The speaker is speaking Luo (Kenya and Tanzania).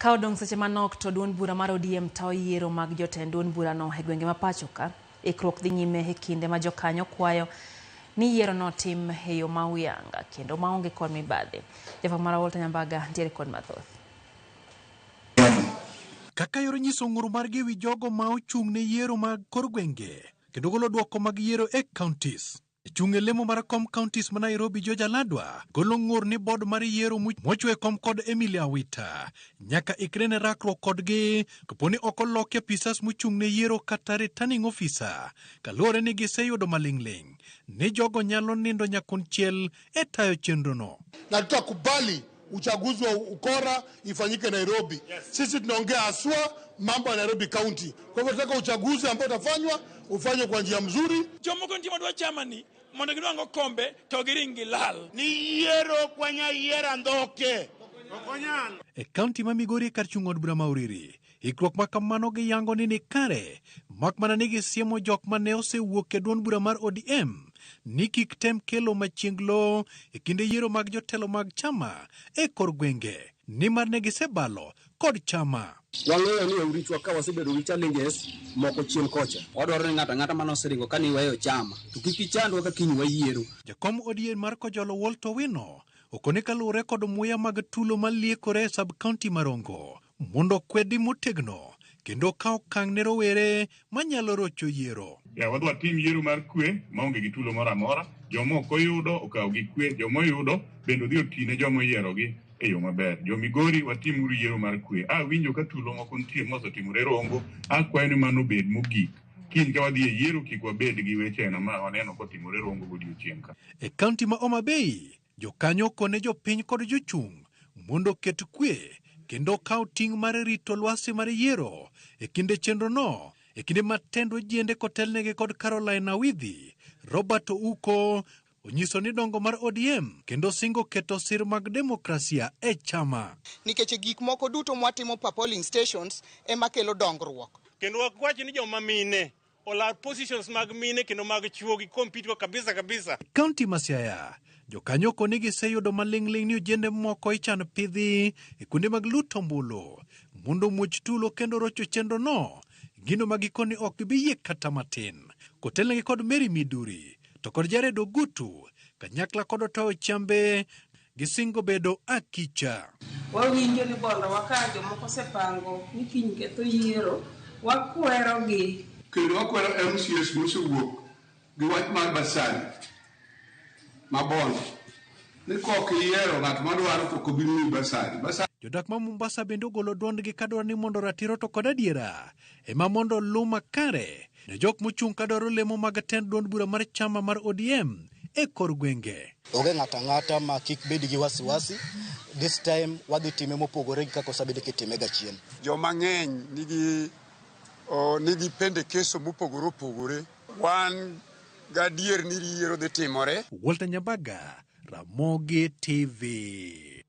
Ka odong' seche manok to duond bura mar ODM tayo yiero mag jotend duond burano e gwenge ma pacho ka. Ikruok dhi nyime e kinde ma jokanyo kwayo ni yierono otim e yo ma huyanga kendo maonge kod mibadhi. Jafwambo marwa Walter Nyambaga ntiere kod mathoth. Kaka yor nyiso ng'ur margi ewi jogo ma ochung' ne yiero mag kor gwenge kendo golo duoko mag yiero e counties. Chung' e lemo mar kom counties ma Nairobi George Aladwa golo ng'ur ni board mar yiero mochwe kom kod Emily Awita nyaka ikre ne rakruok kodgi kapo ni ok oloki apisas mochung' ne yiero kata returning officer kaluwore ni giseyudo maling'ling' ni jogo nyalo nindo nyakonchiel e tayo chenrono. Na tutakubali uchaguzi wa ukora ifanyike Nairobi. Yes. Sisi tunaongea haswa mambo ya Nairobi County. Kwa hivyo tunataka uchaguzi ambao utafanywa ufanywe kwa njia mzuri. Jomoko nitie madwa chama ni mondo ginwang' okombe to giring gilal. Ni yiero ok wanyal yiero andhoke. E kaunti ma Migori kar chung' od bura ma Uriri, ikruok ma kamano giyango ni ni kare, mak mana ni gisiemo jok ma ne osewuok e duond bura mar ODM ni kik tem kelo machienglo e kinde yiero mag jotelo mag chama e kor gwenge, nimar ne gisebalo kod chama. Wang'eyo ni e urichwa ka wasebedo gi challenges moko chien kocha. Wadwaro ni ng'ato ang'ata mane oseringo ka ni weyo chama to kik ichandwa ka kiny wayiero. Jakom ODM mar Kojolo Walter Owino okone kaluwore kod muya mag tulo maliekore e sub county ma Rongo mondo okwedi motegno kendo okaw okang' ne rowere manyalo rocho yiero. Ya wadwa tim yiero mar kwe maonge gi tulo moro amora. Joma ok oyudo okaw gi kwe, joma oyudo bende odhi oti ne joma oyierogi e yo maber. Jo Migori watim uru yiero mar kwe. Awinjo ka tulo moko nitie mosetimore Rongo, akwayo ni mano obed mogik. Kiny ka wadhi e yiero kik wabed gi weche aina ma waneno kotimore Rongo godiochieng' ka. E kaunti ma Homa Bay, jokanyo okone jopiny kod jochung' mondo oket kwe kendo okaw ting' mar rito lwasi mar yiero e kinde chenrono e kinde ma tend ojiende kotelnegi kod Caroline Awidhi, Robert Ouko onyiso ni dongo mar ODM kendo singo keto sir mag demokrasia e chama. Nikech gik moko duto mwatimo pa polling stations ema kelo dongruok. Kendo wakwach ni joma mine olar positions mag mine kendo mag chuo gi compete go kabisa kabisa. Kaunti ma Siaya, jokanyo okoni giseyudo maling'ling' ni ojende moko ichan pidhi e kuonde mag luto ombulu mondo omuoch tulo kendo rocho chenrono, gino ma gikoni ok gibi yie kata matin. Kotelnegi kod Mary Miduri to kod Jared Ogutu kanyakla kod Otoyo Chambe gisingo bedo akicha. Wawinjo ni bondowa ka jomoko osepango ni kiny ketho yiero, wakwerogi. Kendo wakwero MCAs mosewuok gi wach mar basari ma Bondo ni kok iyiero ng'at madwaro to ok obi miyi basari. Jodak ma Mombasa bende ogolo duondgi kadwaro ni mondo ratiro to kod adiera ema mondo oluw makare ne jok mochung' kadwaro lemo mag tend duond bura mar chama mar ODM e kor gwenge. Onge ng'ato ang'ata ma kik bed gi wasiwasi. This time wadhi time mopogore gi kaka osebedo kitime ga chien. Joma ng'eny nigi nigi pendekeso mopogore opogore. Wan gadier ni yiero dhi timore. Walter Nyabaga, Ramogi TV.